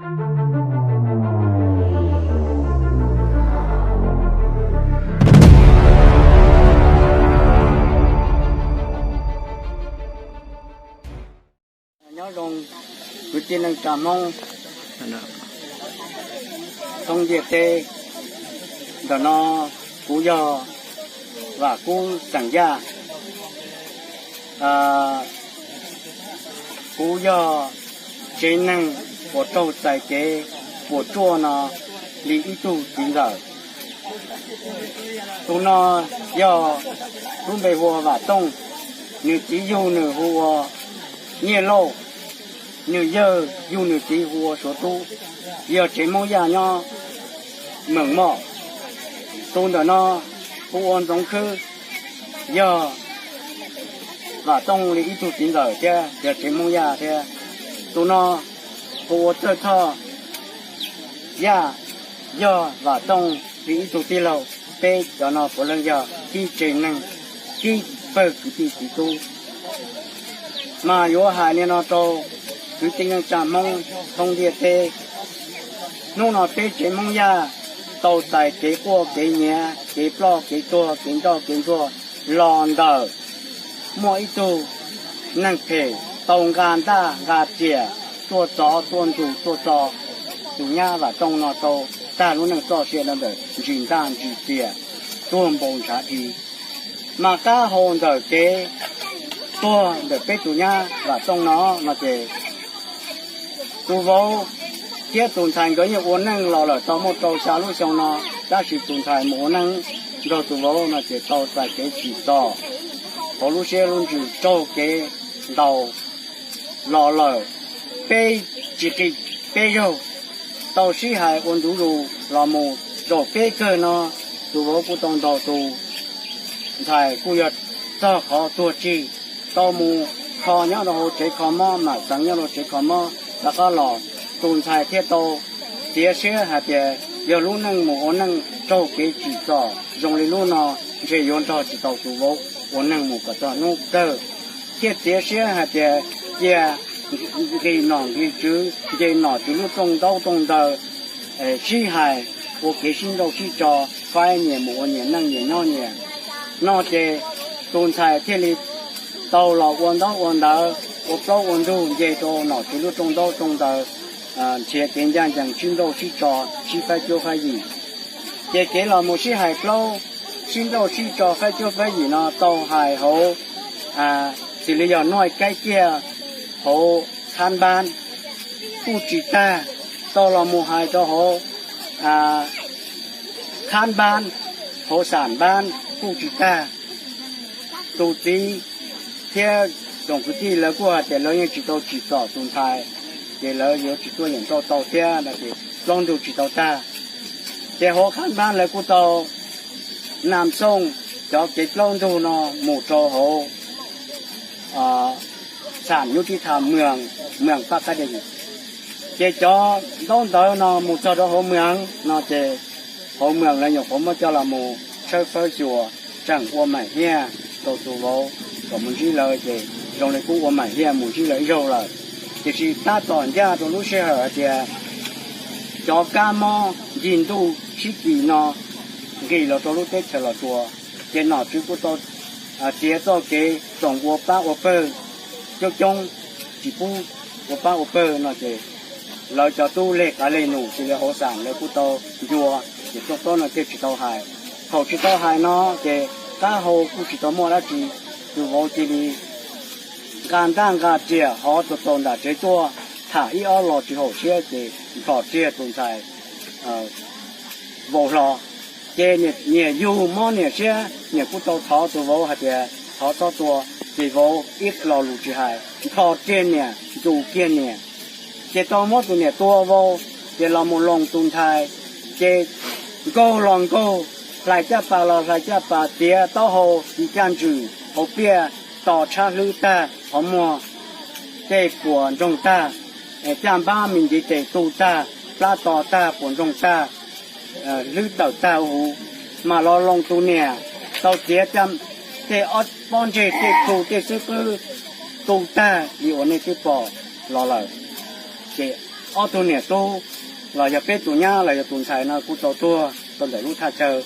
Nyob zoo kwv tij neej tsa Hmoob thoob ntiaj teb. Ntawm no kuv yog Vam Kub xeem Yaj. Kuv yog tsev neeg uas raug txais kev puas tsuaj no li ib tug txiv ntxawm. Tus no yog lub npe hu ua Vam Tooj, nws txiv yug nws hu ua Nyiaj Lauj, nws yawg yug nws txiv hu ua Suav Tub, yog tsev Hmoob Yaj nyob Meem Moj. Tus ntawm no hu ua Ntxoov Khwb, yog Vam Tooj li ib tug txiv ntxawm thiab yog tsev Hmoob Yaj thiab. Tus no hu ua Txawj Thoj Yaj, yog Vam Tooj li ib tug tij laug. Peb cov no puav leej yog tib tsev neeg, tib pawg kwv tij txiv tub. Mas yuav hais li no rau kwv tij neej tsa Hmoob thoob ntiaj teb, hnub no peb tsev Hmoob Yaj tau txais kev quaj kev nyiav, kev ploj kev tuag, kev nrauj kev ntxuag los ntawm muaj ib tug neeg phem tau nqa ntaj nqa riam tuaj txov tuaj ntxug tuaj txo tus nyab Vam Tooj no tau tag lub neej txoj sia rau ntawm ntsis ntaj ntsis riam, tuag npau ntshav dhi. Mas qab hau ntawm kev tuag ntawm peb tus nyab Vam Tooj no no ces tus vauv thiab tus ntxhais nkawd yeej ua neej los lawm tau muaj rau xya lub xyoo no, tab sis tus ntxhais mus ua neej nrog tus vauv no ces tau txais kev tsim txom hauv lub siab lub ntsws raug kev ntaus los lawm peb, tsis qis peb zaug. Tau sib hais ua ntu zus los mus zaum peb kawg no, tus vauv kuj tau ntaus tus ntxhais kuj yog txog qhov tuag tsig, tau mus kho nyob rau hauv tsev kho mob, mam xeev nyob rau tsev kho mob rov qab los. Tus ntxhais thiaj tau txiav siab hais tias yog lub neej mus ua neej raug kev tsim txom zoo li lub no, ntshe yuav nrog tsis tau tus vauv ua neej mus kom txog hnub kawg. Thiaj txiav siab hais tias cia nqis nom nqis tswv, nce nom tswv lub rooj ntaub rooj ntawv, sib hais ua kev sib nrauj sib tso, faib nyias mus ua nyias neej nyias nyob nyias no ces tus ntxhais thiaj li tau los ua ntaub ua ntawv, ua plaub ua ntug nce rau nom tswv lub rooj ntaub rooj ntawv, nrhiav kev ncaj ncees sib nrauj sib tso, sib faib cuab faib yim. Ces kev los mus sib hais plaub, sib nrauj sib tso faib cuab faib yim no tau hais hauv, xws li yog nuaj kaib kiag hauv khab npab kuj tsis tag, tau los mus hais rau hauv khab npab, hauv xam npab kuj tsis tag. Tus txiv thiab tsoom kwv tij lawv kuj hais tias lawv yeej tsis tau tsim txom tus ntxhais, ces lawv yuav tsis tuaj yeem nrauj tau thiab no ces plaub ntug tsis tau tag. Ces hauv khab npab lawv kuj tau nam xooj cov kev plaub ntug no mus rau hauv xam nyub tib tha mws, mws paj qab de. Ces cov ntaub ntawv no mus txog rau hauv mws no ces hauv mws lawv nyuam qhuav muab coj los mus tshawb fawb xyuas, tseem ua maim hiaj rau tus vauv kom mus ntsib lawv ces zoo li kuj ua maim hiaj mus ntsib lawv ib zaug lawm. Tiam sis tab tom ncaj rau lub sij hawm hais tias cov kab mob ncig ntuj sib kis no nqis los rau lub teb chaws Los Tsuas, ces nom tswv kuj tau txiav txoj kev txoom ua pab ua pawg coob coob, tsis pub ua pab ua pawg no ces lawv cov tub leg qav leg num cia li hauv xam lawv kuj tau ncua, ces txoj plaub no thiaj tsis tau hais. Thaum tsis tau hais no ces qab hau kuj tsis tau muaj dab tsi, tus vauv cia li nqa ntaj nqa riam hov txaus txaus nram tsev tuaj, tham ib ob lo tsis haum siab ces nplhom riag tus ntxhais vau hlo. Ces niam yug mob niam siab, niam kuj tau thov tus vauv hais tias thov txhob tua, ces vauv ib lo lus tsis hais, nplhom riag niam, ntus kiag niam. Ces tau muab tus niam tua vau, ces los mus loos tus ntxhais, ces nkaug los nkaug, hlais caj pas los hlais caj pas, txiav taub hau ncaj ntswm hauv pliaj, tos tshab hlwb tag qhov muag, tej puas ntsoog tag, caj npab me ntsis tes tu tag, plab to tag, puas ntsoog tag, hlwb tawm tag huv, mas los loos tus niam, tau txiav tej pob ntseg tej khu tej xwb qwb tu tag li uas nej twb pom los lawm. Ces ob tug niam tub los yog peb tus nyab los yog tus ntxhais no kuj tau tuag rau ntawm lub thaj chaw.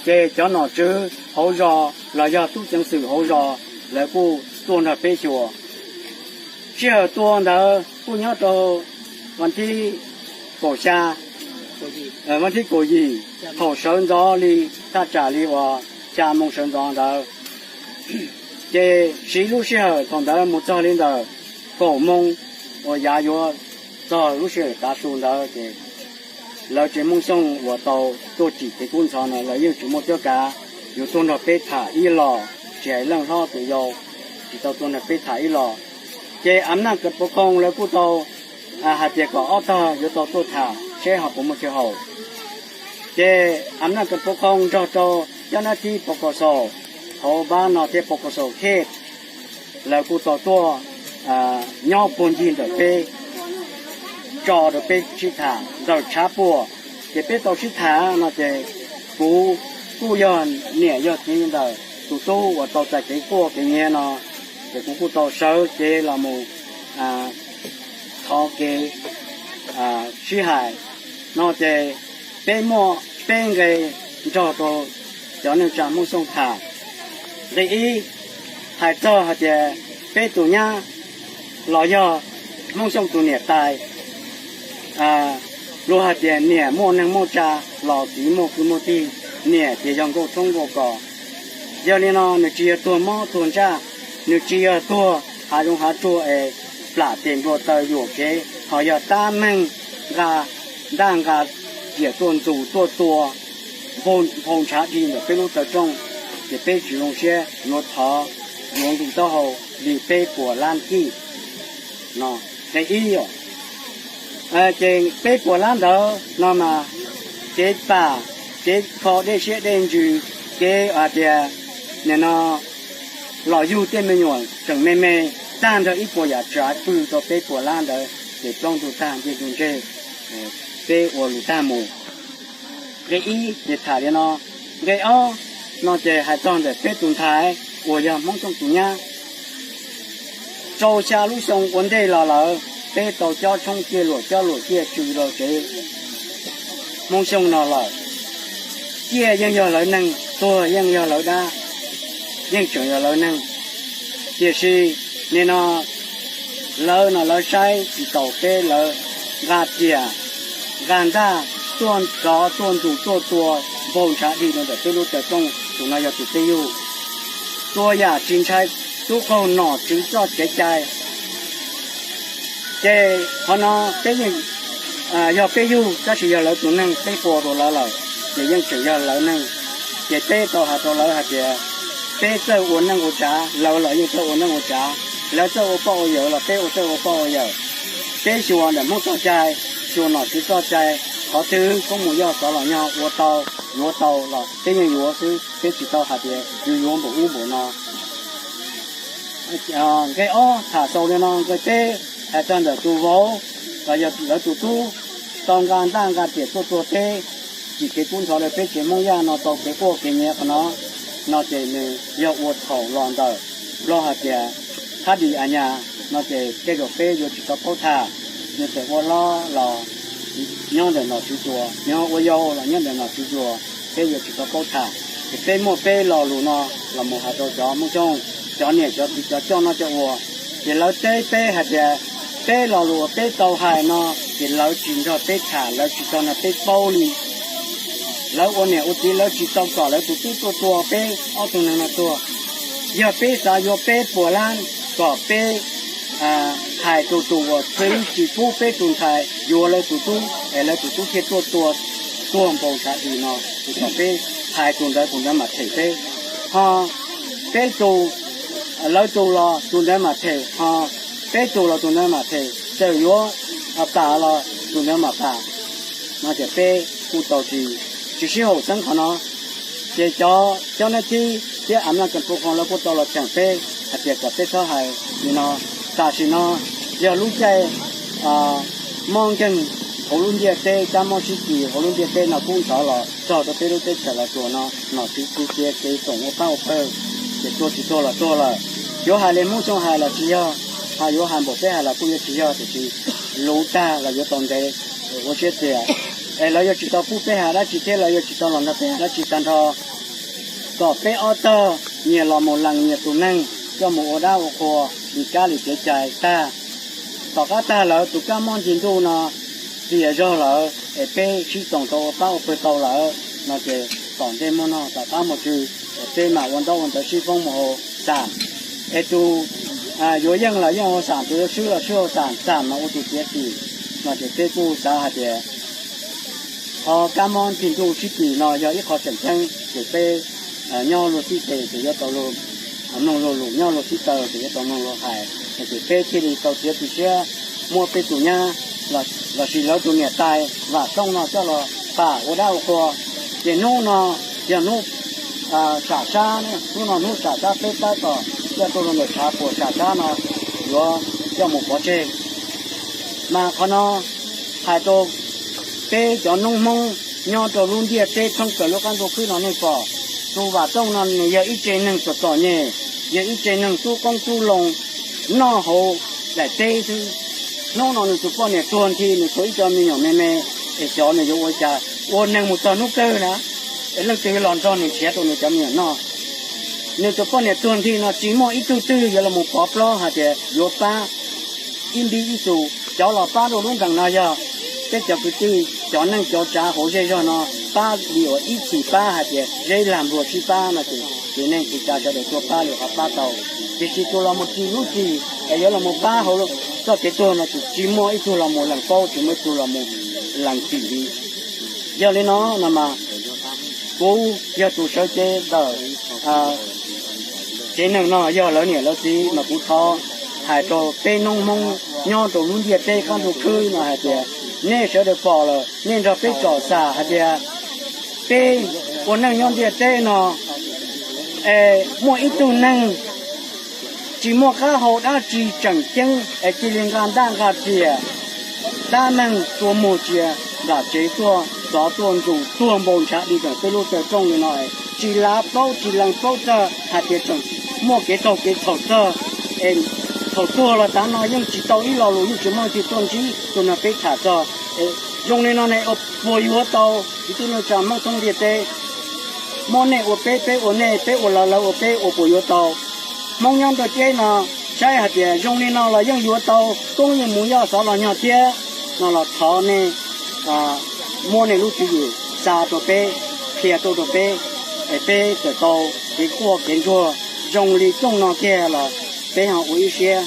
Ces cov nom tswv hauv zos los yog tub ceev xwm hauv zos lawv kuj tuaj nrog peb xyuas. Sij hawm tua ntawd kuj nyob rau vas thib kaum xya, vas thib kaum yim, thaum sawv ntxov li thaj tsam li uas xya moo sawv ntxov ntawd. Ces siv lub sij hawm thaum ntawd mus txog li ntawm kaum moo uas yav yuav txog lub sij hawm tav su ntawd ces lawv tsev Hmoob Xyooj uas tau tuaj cim kev kub ntxhov no lawv yeej tsis muaj cuab kav yuav tuaj nrog peb tham ib los, tsis hais leej hlob tus yau tsis tau tuaj nrog peb tham ib los. Ces a naj ka puv koo lawv kuj tau hais tias kom ob tog yuav tau tuaj tham seb ho puas muaj chaw haum. Ces a naj ka puv koo nrog rau cov nab thib pov kom xaum hauv npab no thiab pov kom xaum khej lawv kuj tau tuaj nyob puag ncig ntawm peb, tso rau peb sib tham ntawm tshav puam. Ces peb tau sib tham no ces kuv kuj yog niam yog txiv ntawm tus tub uas tau txais kev quaj kev nyiav no, ces kuv kuj tau sawv cev los mus thov kev sib hais no ces peb muaj peb nqe nrog rau cov neej tsa Hmoob Xyooj tham. Nqe ib, hais txog hais tias peb tus nyab los yog Hmoob Xyooj tus niam tais, luag hais tias niam muaj neeg muaj tsa los txiv muaj kwv muaj tij, niam ces yog nkauj tshoob nkauj kos. Yog li no nws tsis yog tuag mob tuag ntsaj, nws tsis yog tuag hav zoov hav tsuag es plam tes nplua taw yuam kev, ho yog tab meeg nqa ntaj nqa riam tuaj ntxus tuaj tua nphau ntshav dhi ntawm peb lub taw rooj, ces peb tsis zoo siab yuav thov yuav nqi taub hau li peb puas lab kij no. Nqe ib, ces peb puas lab ntawd no mas kev pam, kev kho dej siab dej ntsws, kev hais tias nim no los yug tej me nyuam tseem me me, tag nrho ib puas yam tsav pwg rau peb puas lab ntawd ces plaub ntug tag ncej ntug ntseg, peb ua lus tag mus. Nqe ib ces tham li no. Nqe ob no ces hais txog ntawm peb tus ntxhais uas yog Hmoob Xyooj tus nyab. Rau xya lub xyoo ua ntej los lawm, peb tau cob tshoob ciaj luam cob luam ciaj tsw rau tsev Hmoob Xyooj no lawm. Ciaj yeej yog lawv neeg, tuag yeej yog lawv dab, yeej tseem yog lawv neeg. Tiam sis nim no lawv no lawv saib tsis taus peb, lawv nqa riam nqa ntaj tuaj rov tuaj ntxus tuaj tua nphau ntshav dhi rau ntawm peb lub taw rooj. Tus no yog tus peb yug, tua yam tsis ntshai tub qaug nom tswv txoj kev cai. Ces qhov no peb yeej yog peb yug tab sis yog lawv tus neeg, peb tua rau lawv lawm ces yeej tseem yog lawv neeg. Ces peb tau hais rau lawv hais tias peb txawj ua neej ua tsav, lawv los yeej txawj ua neej ua tsav, lawv txawj ua poj ua yawm los peb ua txawj ua poj ua yawm. Peb xyuas ntawm Hmoob txoj cai, xyuas nom tswv txoj cai, qhov twg koob mus yog xov los nyog ua tau, yuav tau los peb yeej yuav xwb, peb tsis tau hais tias yuav yuav npaum ub npaum no. Nqe ob tham xaus li no, nqe peb hais txog ntawm tus vauv los yog lawv tus tub tau nqa ntaj nqa riam tuaj tua peb, cim kev kub ntxhov rau peb tsev Hmoob Yaj no tau kev quaj kev nyiav qhov no, no ces nws yog ua thaum los ntawm plaub hais tias thab dis a nyas no ces tej zaum peb yuav tsis tau paub tham. Nws txawm ua hlob los nyob ntawm nom tswv tsuas, nws ho ua yau los nyob ntawm nom tswv tsuas, peb yuav tsis tau paub tham. Ces peb muaj peb lo lus no los mus hais rau cov Hmoob Xyooj, cov niam cov txiv cov coj noj coj ua. Ces lawv teb peb hais tias peb lo lus uas peb tau hais no ces lawv tsis nrog peb tham, lawv tsis tau nrog peb paub li. Lawv ua niam ua txiv lawv tsis tau kom lawv tus tub tuaj tua peb ob tug neeg no tuag. Yog peb xav yuav peb puas lab kom peb hais rau tus uas txwv tsis pub peb tus ntxhais yuav lawv tus tub es lawv tus tub thiaj tuaj tua tuag npau ntshav dhi no, ces kom peb hais tus ntawd tus ntawd mam them peb. Ho peb tus, lawv tus los tus ntawd mam them, ho peb tus los tus ntawd mam them, txawm yuav pam los tus ntawd mam pam. No ces peb kuj tau tsis, tsis sib haum xeeb qhov no. Ces cov, cov nab thib thiab a naj ka pu kho lawv kuj tau los cheem peb hais tias kom peb txhob hais li no. Tam sim no yog lub caij mob nkeeg hauv lub ntiaj teb, kab mob sib kis hauv lub ntiaj teb no kub ntxhov los txog rau peb lub teb chaws Los Tsuas no, nom tswv txwv cia kev koom ua pab ua pawg, ces tuag tsis tuag los tuag lawm. Yuav hais li Hmoob Xyooj hais los tsis yog, ho yuav hais npaum peb hais los kuj yuav tsis yog, tiam sis luv tag los yuav tau ntev, ua siab txias, es lawv yuav tsis tau pub peb hais dab tsi thiab lawv yuav tsis tau los nrog peb hais dab tsi tag nrho, kom peb ob tog nyias los mus lees nyias tus neeg coj mus ua dab ua qhua li kab li kev cai tag. Tom qab tag lawv tus kab mob nti ntuj no txias zog lawm es peb sib txoos tau ua pab ua pawg tau lawm no ces tom ntej muaj no tom qab mus tsw, es peb mam ua ntaub ua ntawv sib foob mus hauv xam. Es tus yuav yeej los yeej hauv xam, tus yuav swb los swb hauv xam, xam mas ua tus txiav txim no ces peb kuj xav hais tias qhov kab mob nti ntuj sib kis no yog ib qho tseem ceeb ces peb nyob luag xib tes ces yuav tau mloog luag lus, nyob luag xib taw ces yuav tau mloog luag hais, ces peb thiaj li tau txiav txim siab muab peb tus nyab lossis lawv tus niam tais Vam Tooj no coj los pam ua dab ua qhua. Ces hnub no yog hnub sam sab, hnub no hnub sam sab peb tab tom coj tuaj rau ntawm tshav puam sam sab no yuav coj mus pov tseg. Mas qhov no hais rau peb cov noob Hmoob nyob rau lub ntiaj teb thoob plaws lub qab ntuj khwb no nej pom, tus Vam Tooj no nws yog ib tse neeg txom txom nyem, yog ib tse neeg tub qoob tub loo noj hauv daim teb xwb. Hnub no nws tus poj niam tuag nthi, nws tshuav ib co me nyuam me me, es xyov nws yuav ua li cas ua neeg mus txog hnub kawg na, es leej twg los nrog nws nrhiav rau nws cov me nyuam noj. Nws tus poj niam tuag nthi no tsis muaj ib tug twg yuav los mus pov plaub hais tias yuav pab ib npib ib xus. Cov los pab rau lub ntees no yog peb cov kwv tij cov neej cov tsav hauv zej zog no, pab li uas ib txhis pab hais tias zeb lag npluag sib pab no ces txiv neej txiv tsav sawv daws tuaj pab li qhov pab tau. Tiam sis tus los mus ris lub txim es yuav los mus pab hauv txoj kev tuag no ces tsis muaj ib tug los mus lees paub, tsis muaj ib tug los mus lees txim li. Yog li no no mas kuv yog tus sawv cev ntawm tsev neeg no, yog lawv niam lawv txiv mas kuv thov hais rau peb noob Hmoob nyob rau lub ntiaj teb qab ntuj khwb no hais tias nej sawv daws pom lawm nej nrog peb tsom xam hais tias peb ua neej nyob ntiaj teb no es muaj ib tug neeg tsis muaj qab hau dab tsi tseem ceeb es cia li nqa ntaj nqa riam tab meeg tua muag cia nram tsev tuaj, xov tuaj ntxus tuag npau ntshav di ntawm peb lub taw rooj li no, tsis lav plaub tsis lees plaub txog hais tias tseem muaj kev taug kev txhaum txog. Es thaum tuag los tav no yeej tsis tau ib lo lus, yeej tsis muaj leej twg tuaj ntsib tus no peb tham txog. Zoo li no ne ua puas yuav tau? Kwv tij neej tsa Hmoob thoob ntiaj teb, muab nej ua peb, peb ua nej, peb ua lawv, lawv ua peb, ua puas yuav tau? Hmoob nyob nruab ceb no saib hais tias zoo li no los yeej yuav tau, koob yeej mus yoj xov los nyog thiab no los thov nej muab nej lub tswv yim xa rau peb, qhia tuaj rau peb, es peb txawm tau kev quaj kev ntsuag zoo li rooj no kiag los peb ho ua ib siab.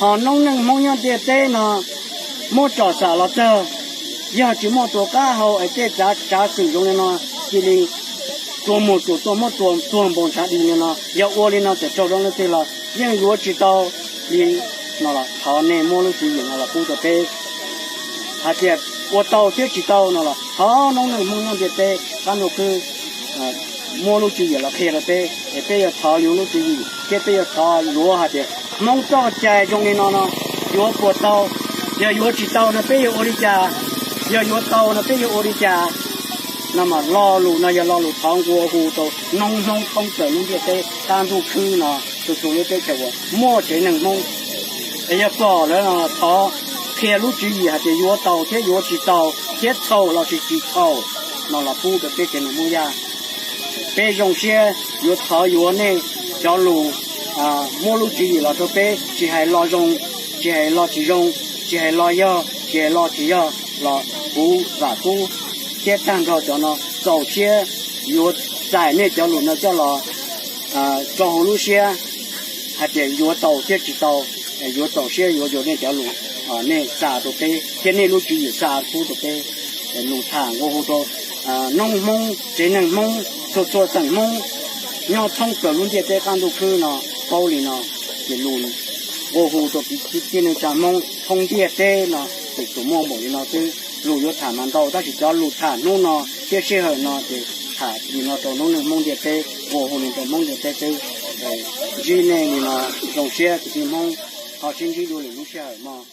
Ho noob neej Hmoob nyob ntiaj teb no muab tsom xam los txog, yog tsis muaj tus qab hau es tej tsav tsav xwm zoo li no cia li tua muag tua tuaj muab tua tuag npau ntshav di li no, yog ua li no txawm raug zoo leej twg los yeej yuav tsis tau li no los thov nej muab lub tswv yim no los pub rau peb. Hais tias ua tau thiab tsis tau no los thov noob neej Hmoob nyob ntiaj teb qab ntuj khwb muab lub tswv yim los qhia rau peb, es peb yuav thov yuav lub tswv yim thiab peb yuav thov yuav hais tias Hmoob txoj cai zoo li no no yuav puas tau, yog yuav tsis tau no peb yuav ua li cas, yog yuav tau no peb yuav ua li cas. No mas lo lus no yog lo lus thov nqua hu rau noob Hmoob thoob plaws lub ntiaj teb qab ntuj khwb no, txhua txhua lub teb chaws uas muaj tsev neeg Hmoob, es yog pom lawm no thov qhia lub tswv yim hais tias yuav tau thiab yuav tsis tau thiab txhaum lossis tsis txhaum no los pub rau peb tsev neeg Hmoob Yaj. Peb zoo siab yuav thov yuav nej cov lus muab lub tswv yim los rau peb, tsis hais lo zoo, tsis hais lo tsis zoo, tsis hais lo yog, tsis hais lo tsis yog los kuv Vam Kub thiab tag nrho cov no txaus siab yuav txais nej cov lus no coj los tso hauv lub siab hais tias yuav tau thiab tsis tau. Yuav txaus siab yuav yuav nej cov lus, nej xa rau peb thiab nej lub tswv yim xa pub rau peb. Lus tham nqua hu rau noob Hmoob tsev neeg Hmoob txhua txhua xeem Hmoob nyob thoob plaws lub ntiaj teb qab ntuj khwb no paub li no, ces lus nqua hu rau kwv tij neej tsa Hmoob thoob ntiaj teb no ces tsuas muaj npaum li no xwb. Lus yuav tham mas ntau tab sis cov lus tham hnub no thiab sij hawm no ces tham li no rau noob neej Hmoob ntiaj teb, nqua hu li rau Hmoob ntiaj teb xwb. Ntsib nej li no zoo siab kwv tij Hmoob, ho sib ntsib dua lwm lub sij hawm mog.